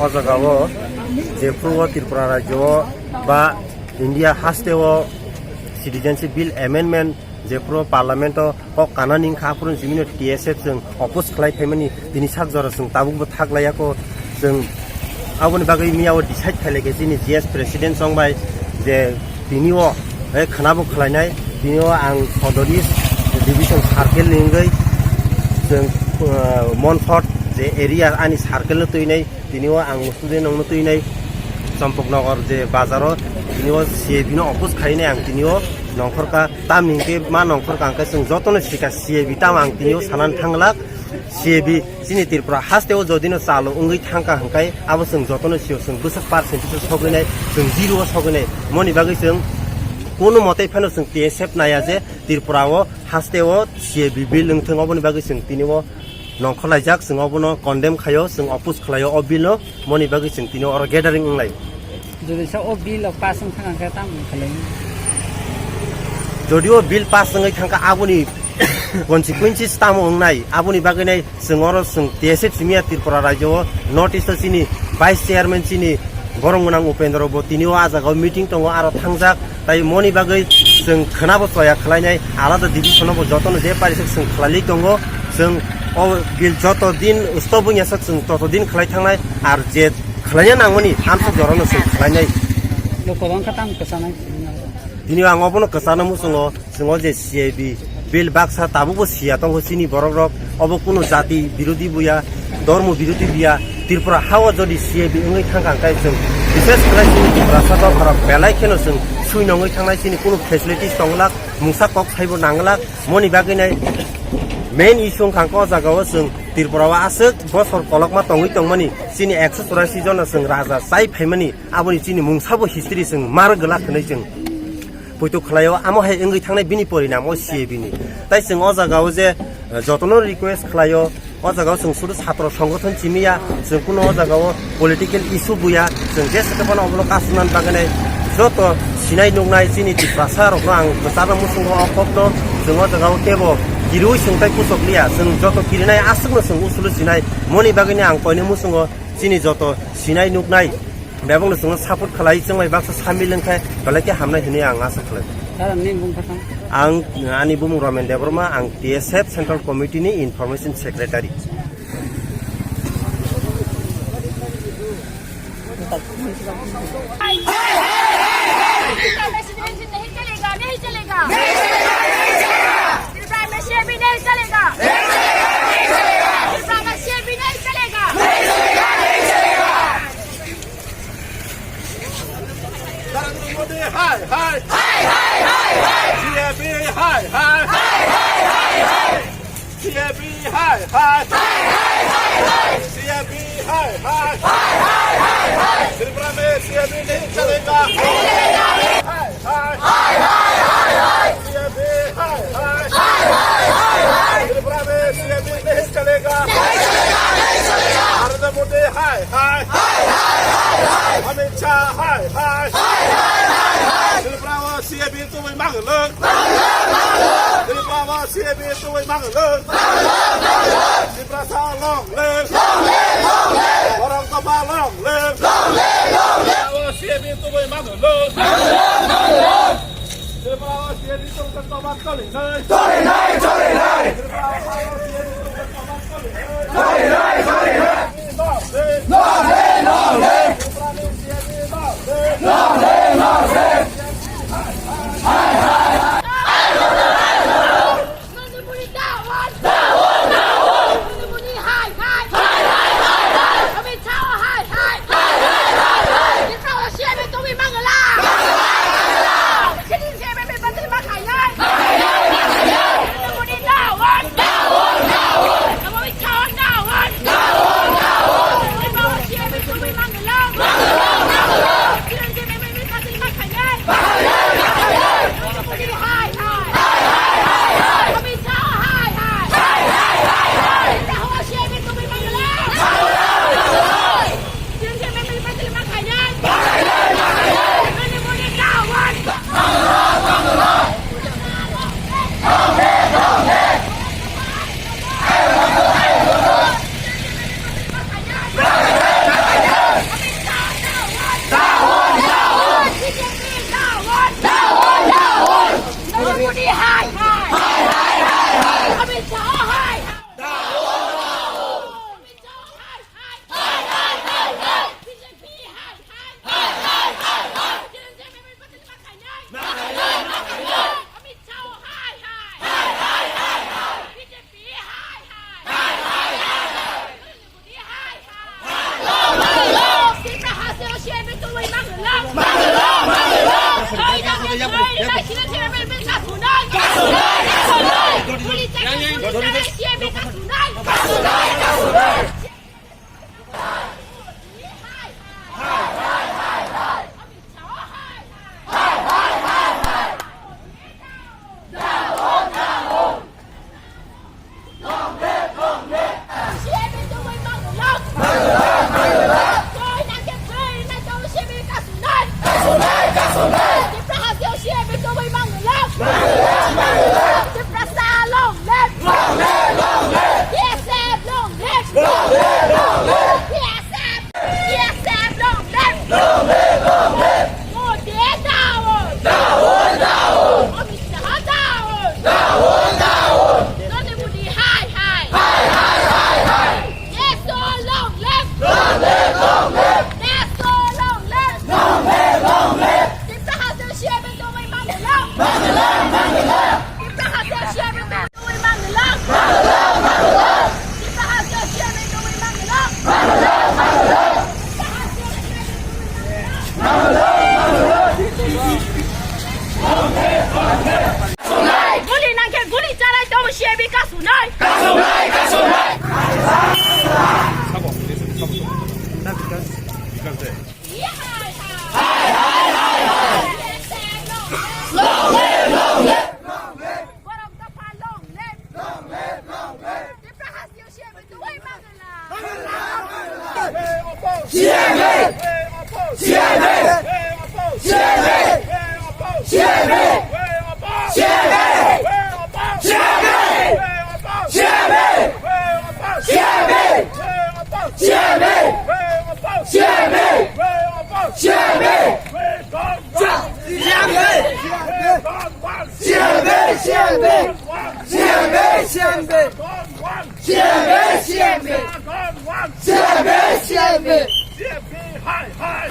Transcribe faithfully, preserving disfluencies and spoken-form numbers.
O jaga o jephru o Tripura rajyo o ba India haste o Citizenship Bill Amendment jephru o Parliament o kok kanani wngkha, aphuru simi no T S F chwng oppose khlai phaimani tini sak jora chwng tabuk bo thak laiya kho. Chwng aboni bagwi miya o decide khlai khe chini G S President chong bai je tini o, eh, khwna bo khlainai, tini o ang Sodori Division Circle ni wngwi chwng, eh, Monfort je area ani circle no twinai, tini o ang student nongno twinai Champaknagar je bazar o, tini o C A B no oppose khainai ang tini o nongkhorkha, tamni hwnkhe ma nongkhorkha hwnkhe chwng jotono sikha C A B tamo ang tini o sanani thangwlak. C A B chini Tripura haste o jodi no chalo wngwi thangkha hwnkhe abo chwng jotono sio, chwng bwsak percentage o sogwinai, chwng zero o sogwinai, moni bagwi chwng kunu mote phano chwng T S F naiya je Tripura o haste o C A B bill wngthwng, oboni bagwi chwng tini o nongkhorlaijak, chwng obono condemn khaio, chwng oppose khlaio o bill no, moni bagwi chwng tini oro gathering wnglai. Jodi sa o bill o pass wng thang khe tamo khalai? Jodi o bill pass wngwi thangkha, aboni consequences tamo wngnai, aboni bagwi nai chwng oro chwng T S F simiya Tripura rajyo o North East o chini Vice Chairman chini borok gwnang Upendra bo tini o ah jaga o meeting tongo, aro thangjak. Tai moni bagwi chwng khwnabo choya khlainai, alada division-o bo jotono je parisok chwng khlailai tongo. Chwng o bill joto din stop wngya sak chwng toto din khlai thangnai, ar je khlaina nangmani amsok jorano chwng khlainai. Lo kwbang kha tamo kwchanai. Tini ang obono kwchana muchungo, chwng o je C A B bill baksa tabukbo siya tongo chini borok rok, obo kunu jati birodhi buya, dormo birodhi buya. Tripura ha o jodi C A B wngwi thangkha hwnkhe chwng bishes khlai chini Tiprasa dopharok belai kheno chwng suinongwi thangnai, chini kunu facilities tonglak, mungsa kok saibo nanglak, moni bagwi nai main issue wngkha hwnkhe o jaga o chwng Tripura o aswk bosor kolokma tongwi tongmani chini ekso churasi jona chwng raja chai phaimani, aboni chini mungsabo history chwng mar glak hwnwi chwng poito khlaio, amo hai wngwi thangnai bini porinam o C A B ni. Tai chwng o jaga o je, eh, jotono request khlaio, o jaga o chwng sudu chhatro songgothon chimiya, chwng kuno o jaga o political issue buya, chwng je sete phano obono kasumna bagwi nai joto sinai nuknai chini Tiprasa rokno ang kwcharno muchungo o kokno chwng o jaga o kebo kiriwi chwng tai kusok liya, chwng joto kirinai aswkno chwng usulo sinai, moni bagwi ni ang koini muchungo chini joto sinai nuknai. Bebakno chwngno support khlai, chwng bai baksa samil wngkhe belai khe hamnai hwnwi ang asa khlai. Sir, nini bumung kha tang? Ang, ani bumung Romen Debbarma, ang T S F Central Committee ni Information Secretary. नहीं चलेगा, नहीं चलेगा। नहीं चलेगा, नहीं चलेगा। त्रिपुरा में सीएबी नहीं चलेगा। नहीं चलेगा, नहीं चलेगा। त्रिपुरा में सीएबी नहीं चलेगा। नहीं चलेगा, नहीं चलेगा। नरेंद्र मोदी हाय हाय। हाय हाय हाय हाय। सीएबी हाय हाय। हाय हाय हाय हाय। सीएबी हाय हाय। हाय हाय हाय हाय। सीएबी हाय हाय। हाय हाय हाय हाय। त्रिपुरा में सीएबी नहीं चलेगा। नहीं चलेगा। हाय हाय। हाय हाय हाय हाय। सीएबी हाय हाय। हाय हाय हाय हाय। त्रिपुरा में सीएबी नहीं चलेगा। नहीं चलेगा, नहीं चलेगा। नरेंद्र मोदी हाय हाय। हाय हाय हाय हाय। अमित शाह हाय हाय। हाय हाय हाय हाय। त्रिपुरा में CAB tubui manglwng. Tripura o C A B tubui manglwng. Tiprasa long live. Borok dopha long live. Tripura o C A B tubui manglwng. Tripura o C A B tubui tobat cholinai. Cholinai, cholinai. Tripura o C A B tubui tobat cholinai. Cholinai, cholinai. Hai, hai, hai, hai. Long live, long live, long live. Borok dopha long live. Long live, long live. Tipra hasteo C M A twi mangla. C M A! C M A! C M A! C M A! C M A! C M A! C M A! C M A! C M A! C M A! C M A! C M A! C M A! C M A! C M A! Hai, hai!